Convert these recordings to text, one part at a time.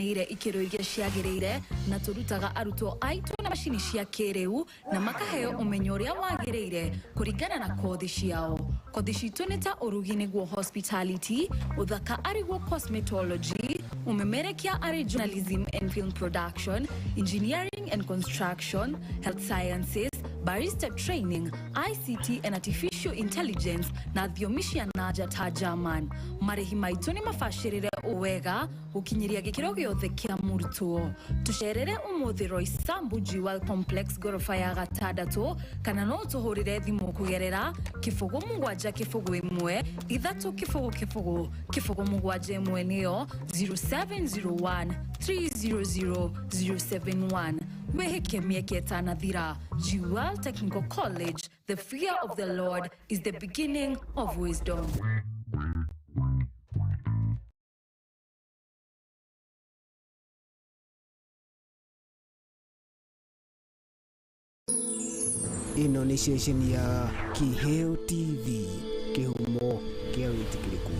ikinyanĩire ikĩro iria ciagĩrĩire na tũrutaga arutwo aitũ na macini cia kĩrĩu na makaheo ũmenyo ũrĩa wagĩrĩire kũringana na kothi ciao. Kothi citũ nĩ ta ũrugi nĩguo hospitality, ũthaka arĩguo cosmetology, umemerekia arĩ journalism and film production, engineering and construction, health sciences, barista training, ICT and artificial intelligence na thiomi cia nanja ta German. Marĩhi maitũ nĩ mabacĩrĩre wega gũkinyĩria gĩkĩro gĩothe kĩa mũrutwo. Tũcerere ũmũthĩ Roysambu Jewel Complex ngoroba ya gatandatũ kana no tũhũrĩre thimũ kũgerera 0 7 0 1 3 0 0 0 7 1 nĩyo 0701 300 071. Wĩhĩke mĩeke ĩtanathira. Jewel Technical College, the fear of the Lord is the beginning of wisdom. Ĩno nĩ ceceni ya Kiheo TV, kĩhumo kĩa wĩtĩkĩrĩku.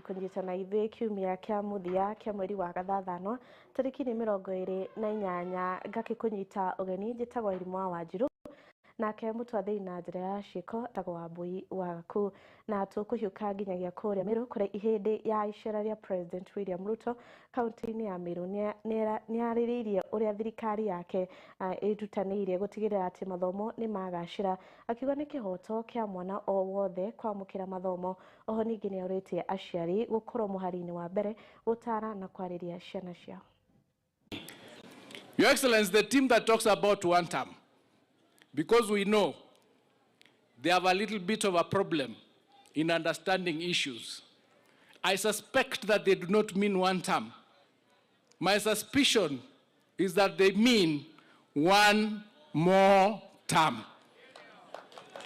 Kũnyitana ithuĩ kiumia kĩa mũthia kĩa mweri wa gathathano tarĩki nĩ 28 ngakĩkũnyita ũgeni. Njĩtagwo Irimũ wa Wanjiru, nake mũtwathĩri na njĩra ya ciĩko tagwo Wambui Waku, na tũkũhiũka nginyagia kũrĩa Meru kũrĩa ihĩndĩ ya icera rĩa President William Ruto kaunti-inĩ ya Meru nĩarĩrĩirie ũrĩa thirikari yake ĩrutanĩirie gũtigĩrĩra atĩ mathomo nĩ magacĩra, akiuga nĩ kĩhoto kĩa mwana o wothe kwamũkĩra mathomo. Oho ningĩ nĩorĩtie aciari gũkorwo mũhari-inĩ wa mbere gũtara na kwarĩria ciana ciao. Your Excellency, the team that talks about one term, because we know they have a little bit of a problem in understanding issues. I suspect that they do not mean one term. My suspicion is that they mean one more term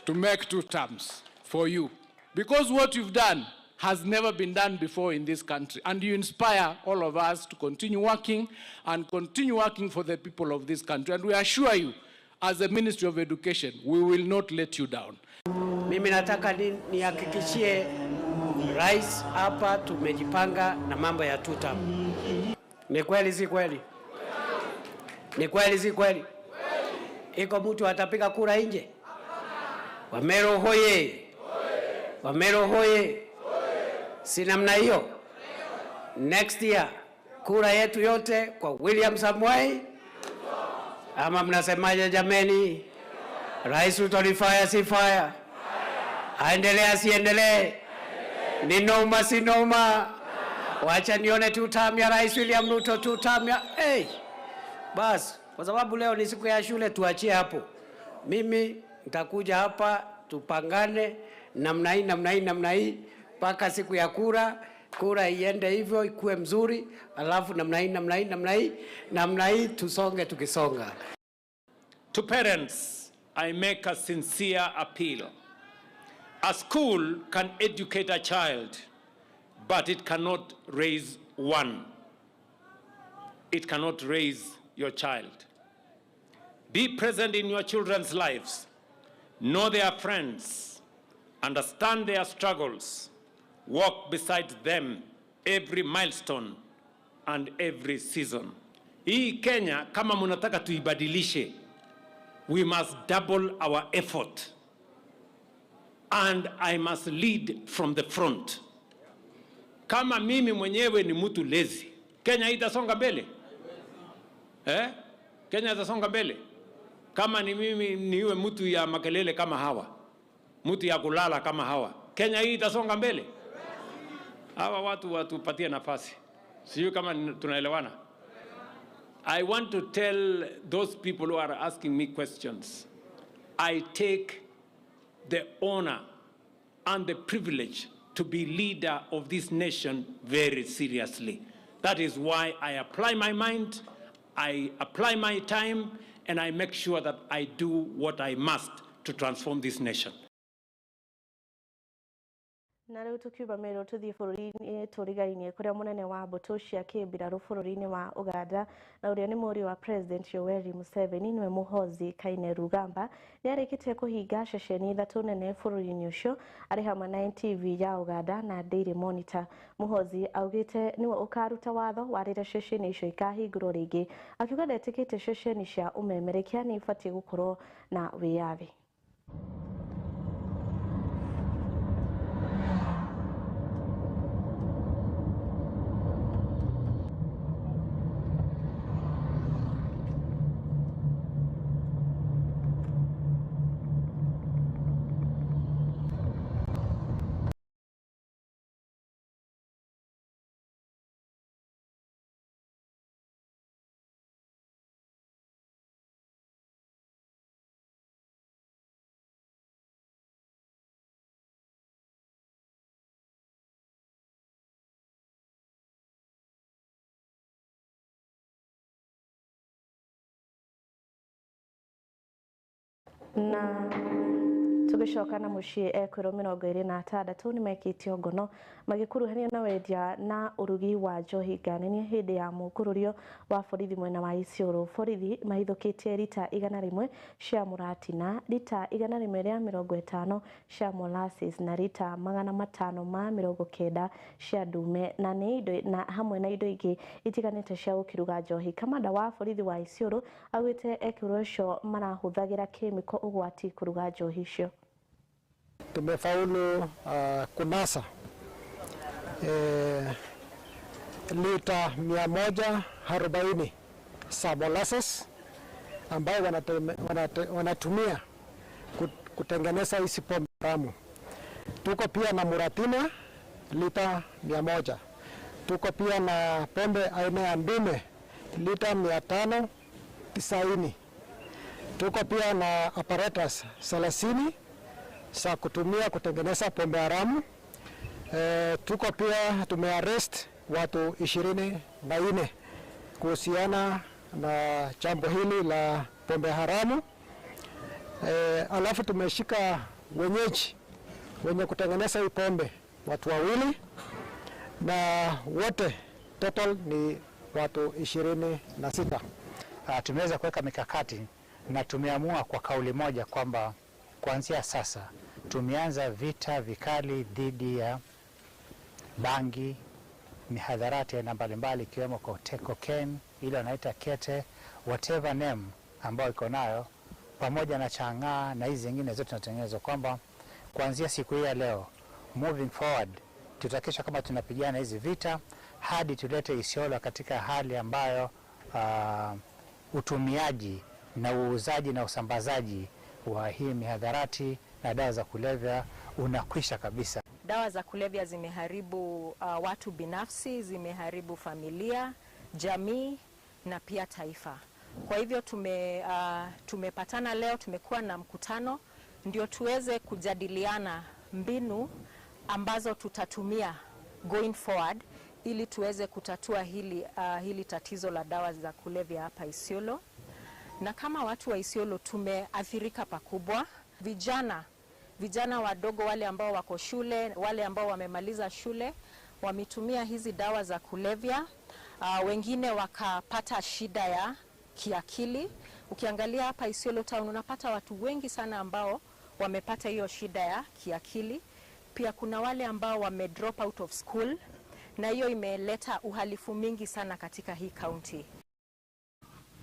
to make two terms for you. Because what you've done has never been done before in this country. And you inspire all of us to continue working and continue working for the people of this country. And we assure you, as the Ministry of Education, we will not let you down. Mimi nataka nihakikishie rais hapa tumejipanga na mambo ya two term. Ni kweli si kweli? Ni kweli si kweli? Iko mtu atapiga kura nje? Wameru hoye! Wameru hoye! Si namna hiyo? Next year kura yetu yote kwa William Samoei, ama mnasemaje jameni? Rais Ruto ni fire si fire? Aendelee asiendelee? Ni noma si noma? Wacha nione two term ya Rais William Ruto, two term ya hey. Bas, kwa sababu leo ni siku ya shule, tuachie hapo. Mimi nitakuja hapa tupangane namna hii namna hii namna hii mpaka siku ya kura, kura iende hivyo ikuwe mzuri, alafu namna hii namna hii namna hii namna hii tusonge tukisonga. To parents, I make a sincere appeal. A school can educate a child, but it cannot raise one. It cannot raise your child. Be present in your children's lives. Know their friends. Understand their struggles. Walk beside them every milestone and every season. Hii Kenya, kama munataka tuibadilishe, we must double our effort. And I must lead from the front. Kama mimi mwenyewe ni mtu lazy, Kenya itasonga mbele? Eh? Kenya itasonga mbele? Kama ni mimi niwe mtu ya makelele kama hawa, mtu ya kulala kama hawa, Kenya hii itasonga mbele? Hawa watu watupatie nafasi. Sijui kama tunaelewana. I want to tell those people who are asking me questions, I take the honor and the privilege to be leader of this nation very seriously. That is why I apply my mind, I apply my time, and I make sure that I do what I must to transform this nation. Na rĩu tũkiuma Meru tũthiĩ bũrũri-inĩ tũrigainie kũrĩa mũnene wa mbũtũ cia kĩmbirarũ bũrũri-inĩ wa Uganda na ũrĩa nĩ mũriũ wa President Yoweri Museveni nĩwe Muhoozi Kainerugaba nĩarĩkĩtie kũhinga ceceni ithatũ nene bũrũri-inĩ ũcio arĩ hamwe na NTV ya Uganda na Daily Monitor. Muhoozi augĩte nĩwe ũkaruta watho wa rĩrĩa ceceni icio ikahingũrwo rĩngĩ, akiuga ndetĩkĩtie ceceni cia ũmemerekia nĩ ibatiĩ gũkorwo na wĩyathi. Na Tugicoka na muciĩ, ekwĩrwo 26 nĩ mekĩtio ngono magĩkuruhanio na wendia na ũrugi wa njohi ngananie hĩndĩ ya mũkũrũrio wa borithi mwena wa Isiolo. Borithi mahithũkĩtie rita 100 cia mũratina, rita 150 cia molasses na rita 590 cia ndume na nĩ indo na hamwe na indo ingĩ itiganĩte cia gũkĩruga njohi. Kamanda wa borithi wa Isiolo augĩte ekĩrwo acio marahũthagĩra kĩmĩko ũgwati kũruga njohi icio. Tumefaulu kunasa lita 140 za molasses ambayo wanatumia kutengeneza hizi pombe haramu. Tuko pia na muratina lita 100. Tuko pia na pombe aina ya ndume lita 590. Tuko pia na apparatus 30 za kutumia kutengeneza pombe haramu. Tuko pia tumearrest watu 24 kuhusiana na jambo hili la pombe haramu. Alafu tumeshika wenyeji wenye kutengeneza hii pombe watu wawili, na wote total ni watu 26. Tumeweza kuweka mikakati na tumeamua kwa kauli moja kwamba kuanzia sasa tumeanza vita vikali dhidi ya bangi, mihadharati aina mbalimbali ikiwemo cocaine, ile wanaita kete, whatever name ambayo iko nayo, pamoja na chang'aa na hizi zingine zote tunatengenezwa, kwamba kuanzia siku hii ya leo moving forward tutahakikisha kama tunapigana hizi vita hadi tulete Isiolo katika hali ambayo utumiaji na uuzaji na usambazaji wa hii mihadharati na dawa za kulevya unakwisha kabisa. Dawa za kulevya zimeharibu watu binafsi, zimeharibu familia, jamii na pia taifa. Kwa hivyo tumepatana leo, tumekuwa na mkutano ndio tuweze kujadiliana mbinu ambazo tutatumia going forward ili tuweze kutatua hili tatizo la dawa za kulevya hapa Isiolo. Na kama watu wa Isiolo tumeathirika pakubwa, vijana wadogo wale ambao wako shule, wale ambao wamemaliza shule wametumia hizi dawa za kulevya, wengine wakapata shida ya kiakili. Ukiangalia hapa Isiolo town unapata watu wengi sana ambao wamepata hiyo shida ya kiakili. Pia kuna wale ambao wame drop out of school, na hiyo imeleta uhalifu mingi sana katika hii county.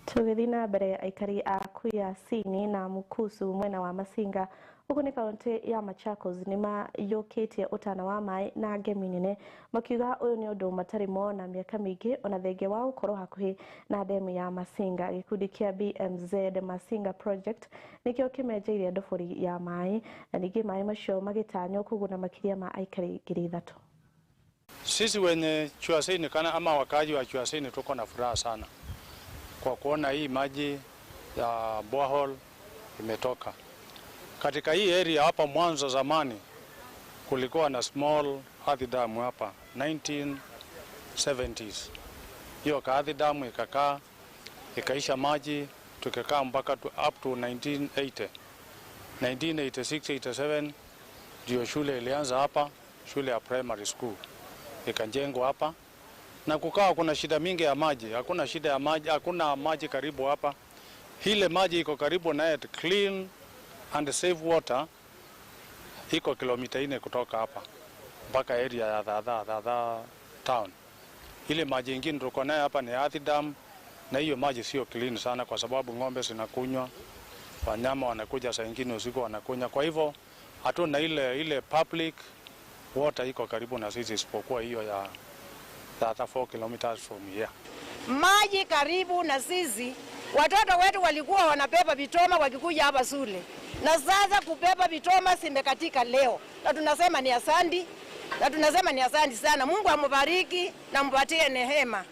Tũgĩthiĩ na mbere, aikari a Kuyasini na Mukusu mwena wa Masinga huku nĩ kaunti ya Machakos nĩ mayũkĩtie ũtana wa maĩ na ngemi nene, makiuga ũyũ nĩ ũndũ matarĩ mona mĩaka mĩingĩ ona thengia wa gũkorwo hakuhĩ na ndemu ya Masinga. Gĩkundi kĩa BMZ Masinga Project nĩkĩo kĩmenjeire ndobori ya maĩ, na ningĩ maĩ macio magĩtanywo kũguna makĩria ma aikari 3,000. Sisi wenye Chuasini kana ama wakaaji wa Chuasini tuko na furaha sana kwa kuona hii maji ya borehole imetoka. Katika hii area hapa mwanzo zamani kulikuwa na small earth dam hapa 1970s. Hiyo earth dam ikakaa ikaisha maji, tukakaa mpaka up to 1980. 1986 87 ndio shule ilianza hapa, shule ya primary school ikajengwa hapa, na kukawa kuna shida mingi ya maji. Hakuna shida ya maji, hakuna maji karibu hapa. Ile maji iko karibu na clean and safe water iko kilomita 4 kutoka hapa mpaka area ya Dhadha town. Ile maji ingine tuko nayo hapa ni earth dam, na hiyo maji sio clean sana kwa sababu ng'ombe zinakunywa, wanyama wanakuja saa nyingine usiku wanakunywa. Kwa hivyo hatuna ile public water iko karibu na sisi isipokuwa hiyo ya 34 kilometers from here. Maji karibu na sisi, watoto wetu walikuwa wanabeba vitoma wakikuja hapa shule, na sasa kubeba vitoma zimekatika leo, na tunasema ni asandi, na tunasema ni asandi sana. Mungu amubariki na mpatie neema.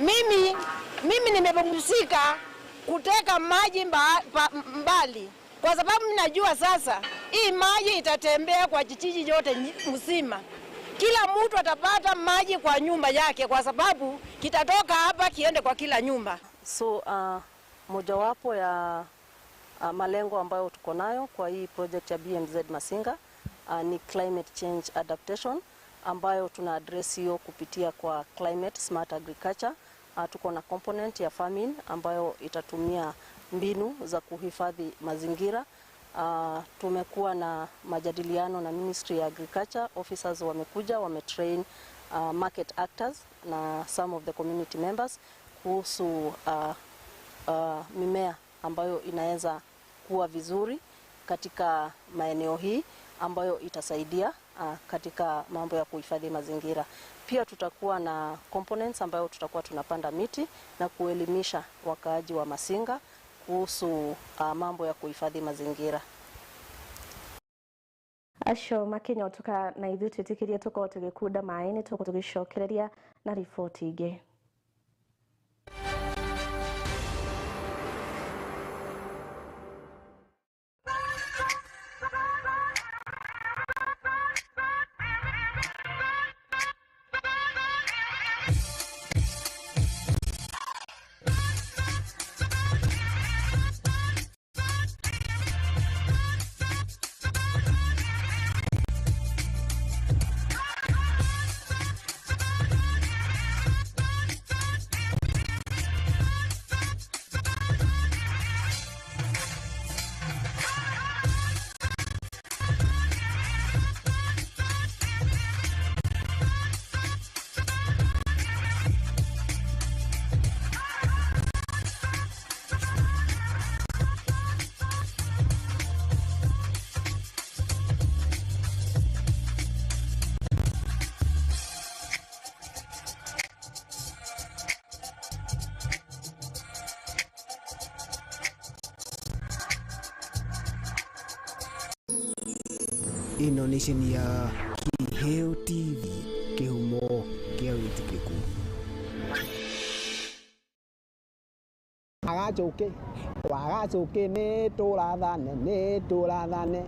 Mimi nimepumzika kuteka maji mbali, kwa sababu najua sasa hii maji itatembea kwa kijiji yote mzima. Kila mtu atapata maji kwa nyumba yake, kwa sababu kitatoka hapa kiende kwa kila nyumba. So mojawapo ya Malengo ambayo tuko nayo kwa hii project ya BMZ Masinga ni climate change adaptation ambayo tuna address hiyo kupitia kwa climate smart agriculture. Tuko na component ya farming ambayo itatumia mbinu za kuhifadhi mazingira. Tumekuwa na majadiliano na Ministry ya Agriculture, officers wamekuja, wametrain market actors na some of the community members kuhusu mimea ambayo inaweza kuwa vizuri katika maeneo hii ambayo itasaidia katika mambo ya kuhifadhi mazingira. Pia tutakuwa na components ambayo tutakuwa tunapanda miti na kuelimisha wakaaji wa Masinga kuhusu mambo ya kuhifadhi mazingira. Acio makinyotoka na ithuĩ twĩtĩkĩrie tũkorwo tũgĩkunda maĩ nĩ tũkorwo tũgĩcokereria na riboti ingĩ. Ĩno nĩ ceni ya Kiheo TV, kĩhumo kĩa wĩtĩkĩrĩku. Wagacũkĩ nĩ tũrathane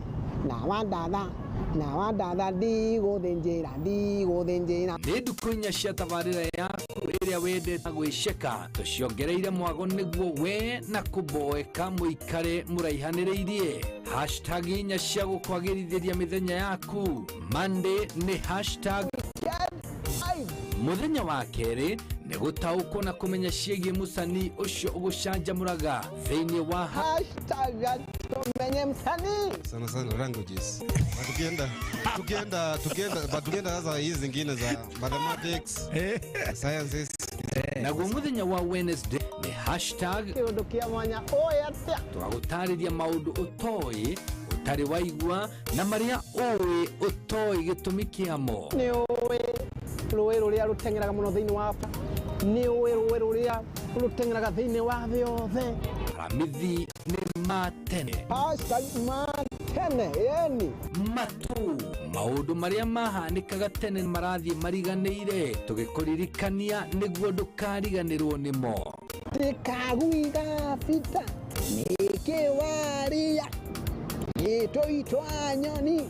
na wandatha ndigũthĩnjĩra. Nĩ ndukũ inya cia tabarĩra yaku ĩrĩa wendete gwĩceka tũciongereire mwago nĩguo we na kũboeka mũikare mũraihanĩrĩirie. Hashtag inya cia gũkwagĩrithĩria mĩthenya yaku. Monday nĩ hashtag mũthenya wa kerĩ nĩ gũtaũkwo na kũmenya ciĩgiĩ mũcanii ũcio ũgũcanjamũraga thĩinĩ wa hashtag tumenye msanii sana sana languages. Tukienda sasa hizi zingine za mathematics, sciences. Naguo mũthenya wa Wednesday nĩ hashtag kĩũndũ kĩa mwanya ũĩ atĩa. Tũgagũtarĩria maũndũ ũtoĩ ũtarĩ waigua na marĩa ũĩ ũtoĩ gĩtũmi kĩamo. Nĩ ũĩ rũĩ rũrĩa rũteng'eraga mũno thĩinĩ wa Afrika, nĩ ũĩ rũĩ rũrĩa rũteng'eraga thĩinĩ wa thĩ yothe. Aramithi nĩ ma tene. Hashtag ma tene yani matu maũndũ marĩa mahanĩkaga tene marathiĩ mariganĩire tũgĩkũririkania nĩguo ndũkariganĩrwo nĩmo. Tikaguiga bita nĩkĩwaria gĩtũitwa nyoni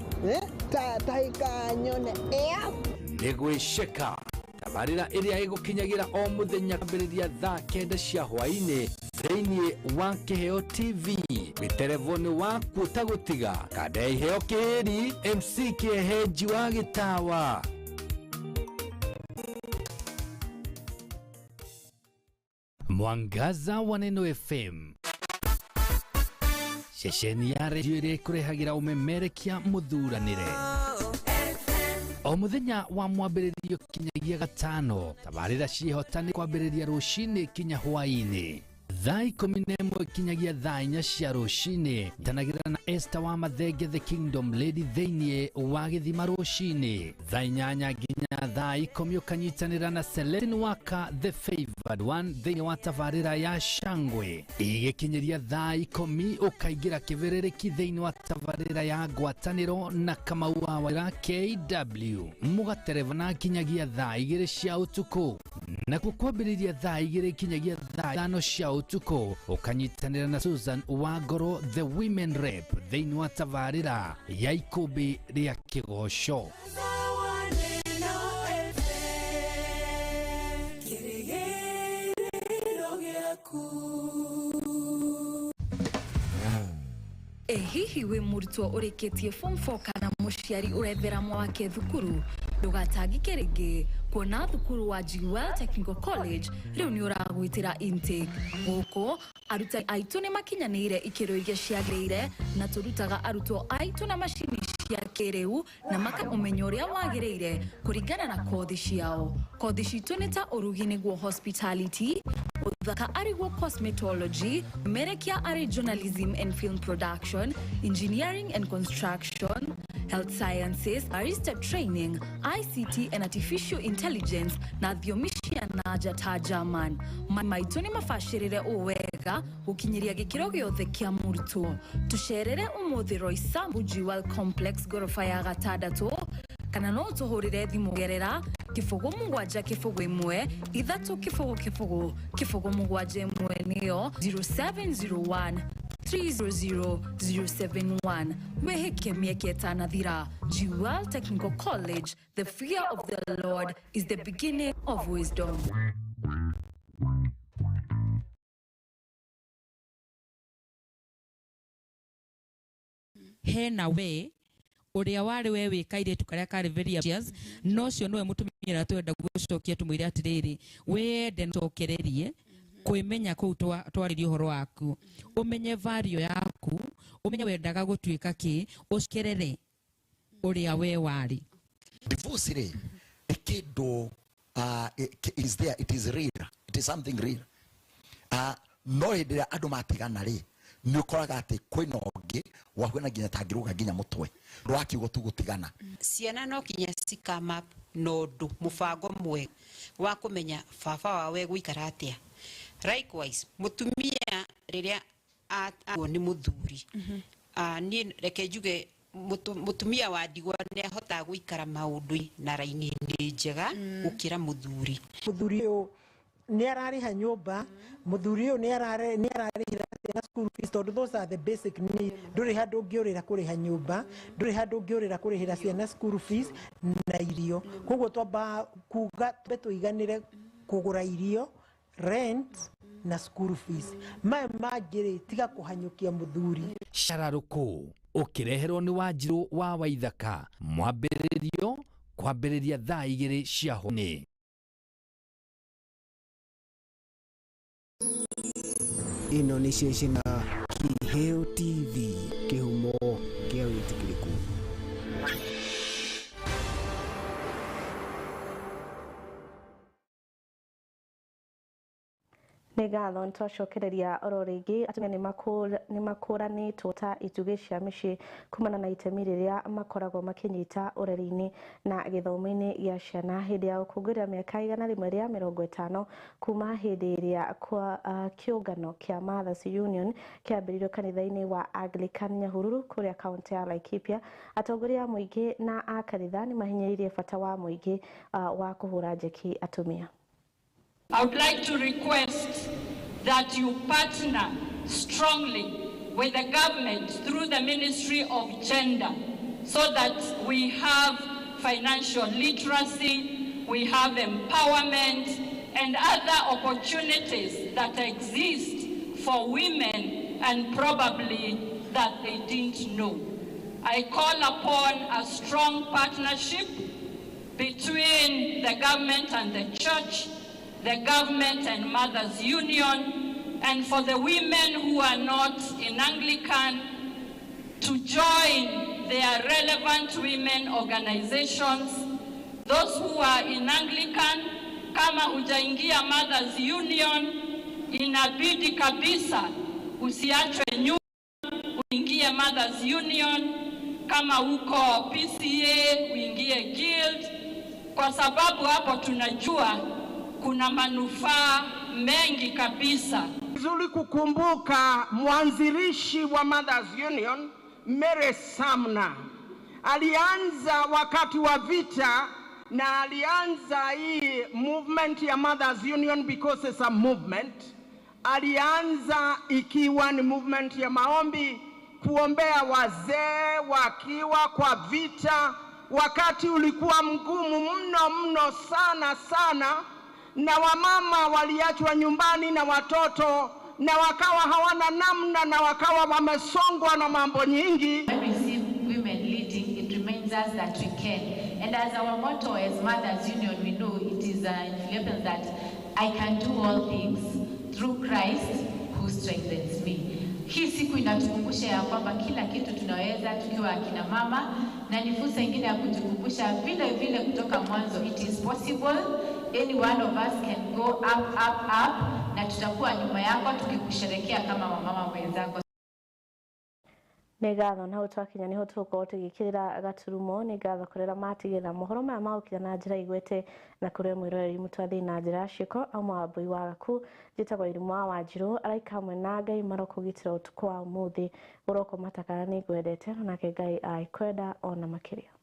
tatahĩka nyone ĩa nĩ gwĩceka. Tabarĩra ĩrĩa ĩgũkinyagĩra o mũthenya kwambĩrĩria thaa 9 cia hwaĩ-inĩ thĩinĩ wa Kiheo TV. Wĩterevwo nĩ waku ũtagũtiga kanda ya Iheo Kĩhĩri MC Kĩehenji wa Gĩtawa. Mwangaza wa Neno FM, ceceni ya redio ĩrĩa ĩkũrehagĩra ũmemerekia mũthuranĩre o mũthenya wa mwambĩrĩrio kinyagia gatano. Tabarĩra ciĩhotani kwambĩrĩria rũcinĩ kinya hwaĩ-inĩ thaa 11 kinyagia thaa 4 cia rũcinĩ. Nyitanagĩra na Esther wa Mathenge the Kingdom Lady thĩinĩ wa gĩthima rũcinĩ thaa 8 nginya thaa 10 ũkanyitanĩra na Celestine Waka the Favored One thĩinĩ wa tabarĩra ya Shangwe. Igĩkinyĩria thaa 10 ũkaingĩra kĩbĩrĩrĩki thĩinĩ wa tabarĩra ya ngwatanĩro na Kamau wa Waira KW mũgaterevana kinyagia thaa 2 cia ũtukũ. Nakuo kwambĩrĩria thaa 2 kinyagia thaa 5 cia ũtukũ ũkanyitanĩra na Susan Wangoro the Women Rep thĩinĩ wa tabarĩra ya ikũmbĩ rĩa kĩgoco. Ĩ hihi wĩ mũrutwo ũrĩkĩtie form 4 kana mũciari ũrethera mwake thukuru? Ndũgatangĩke rĩngĩ kuona thukuru wa Jewel Technical College rĩu nĩ ũragwĩtĩra intake. Gũkũ arutani aitũ nĩ makinyanĩire ikĩro iria ciagĩrĩire na tũrutaga arutwo aitũ na macini cia kĩrĩu na maka ũmenyo ũrĩa wagĩrĩire kũringana na kothi ciao. Kothi citũ nĩ ta ũrugi nĩguo hospitality, ũthaka arĩguo cosmetology, merekia arĩ journalism and film production, engineering and construction, health sciences, barista training, ICT and artificial intelligence na thiomi cia nanja ta German. Maitũ nĩ mabacĩrĩre ũũ wega gũkinyĩria gĩkĩro gĩothe kĩa mũrutwo. Tũcerere ũmũthĩ Roysambu Jewel Complex ngoroba ya gatandatũ kana no ũtũhũrĩre thimũ gerera 0 7 0 1 3 0 0 0 7 1 nĩyo 0701 300 071. Wĩhĩke mĩeke ĩtanathira. Jewel Technical College, the fear of the Lord is the beginning of wisdom. Hena we uria wari we wi kairitu karia kari very ambitious, no cio niwe mutumia uria twenda gucokia tumwire atiriri wende cokererie kwimenya kuu twaririe uhoro waku, umenye value yaku, umenye wendaga gutuika ki, ucikerere uria we wari. Divorce ri ni kindu is there, it is real, it is something real. No hindi ria andu matigana ri ni ukoraga ati kwina ungi wahuana nginya tangiruga nginya mutwe rwakiugo tu gutigana. Ciana no kinya cikama na undu mubango mwega wa kumenya baba wawe guikara atia. Likewise mutumia riria ni muthuri, ni reke njuge mutumia wa ndigwa ni ahotaga guikara maundu na raini njega gukira muthuri. Muthuri uyu ni arariha nyumba, muthuri uyu ni ararihira ciana school fees, tondu those are the basic needs. Nduri handu ungiurira kuriha nyumba, nduri handu ungiurira kurihira ciana school fees na irio. Koguo twamba kuga tumbe tuiganire kugura irio, rent na school fees. Maya mangĩ tiga kuhanyukia muthuri. Cararuku ukireherwo ni Wanjiru wa Waithaka mwambĩrĩrio kwambĩrĩria thaa 2 cia hwaĩ. Ĩno nĩ ceceni ya Kiheo TV, kĩhumo kĩa wĩtĩkĩrĩku. Nĩ ngatho nĩtwacokereria oro rĩngĩ. Atumia nĩ makũranĩtwo ta itugĩ cia mĩciĩ kumana na itemi rĩrĩa makoragwo makĩnyita ũreri-inĩ na gĩthomo-inĩ gĩa ciana hĩndĩ ya gũkũngũĩra mĩaka 150 kuma hĩndĩ ĩrĩa kwa kĩũngano kĩa Mothers Union kĩambĩrĩirio kanitha-inĩ wa Anglican Nyahururu kũrĩa kaũntĩ ya Laikipia. Atongoria a mũingĩ na a kanitha nĩ mahinyĩrĩirie bata wa mũingĩ wa kũhũra njeki atumia. I would like to request that you partner strongly with the government through the Ministry of Gender so that we have financial literacy, we have empowerment, and other opportunities that exist for women and probably that they didn't know. I call upon a strong partnership between the government and the church, the government and Mothers Union, and for the women who are not in Anglican to join their relevant women organizations. Those who are in Anglican, kama hujaingia Mothers Union, inabidi kabisa usiachwe nyuma, uingie Mothers Union. Kama uko PCA, uingie Guild, kwa sababu hapo tunajua kuna manufaa mengi kabisa. Vizuri kukumbuka mwanzilishi wa Mothers Union, Mary Sumner. Alianza wakati wa vita na alianza hii movement ya Mothers Union because it's a movement. Alianza ikiwa ni movement ya maombi, kuombea wazee wakiwa kwa vita, wakati ulikuwa mgumu mno mno sana sana, na wamama waliachwa nyumbani na watoto na wakawa hawana namna na wakawa wamesongwa na mambo nyingi. When we see women leading, it reminds us that we can. And as our motto as Mothers Union, we know it is in Philippians that I can do all things through Christ who strengthens me. Hii siku inatukumbusha ya kwamba kila kitu tunaweza tukiwa akina mama, na ni fursa ingine ya kujikumbusha vile vile kutoka mwanzo, it is possible any one of us can go up up up, na tutakuwa nyuma yako tukikusherekea kama wamama wenzako. Nĩ ngatho na hau twakinya nĩho tũgũkorwo tũgĩkĩrĩra gaturumo. Nĩ ngatho kũrera matigĩrĩra mohoro maya magũkinya na njĩra igwete na kũrĩ mwĩroreri mũtwathĩ na njĩra ya ciĩko auma Wambui wa Gaku. Njĩtagwo Irimũ wa Wanjirũ. Araika hamwe na Ngai marokũgitĩra ũtukũ wa ũmũthĩ. Ũrokoma takara nĩ ngwendete, onake Ngai agĩkwenda ona makĩria.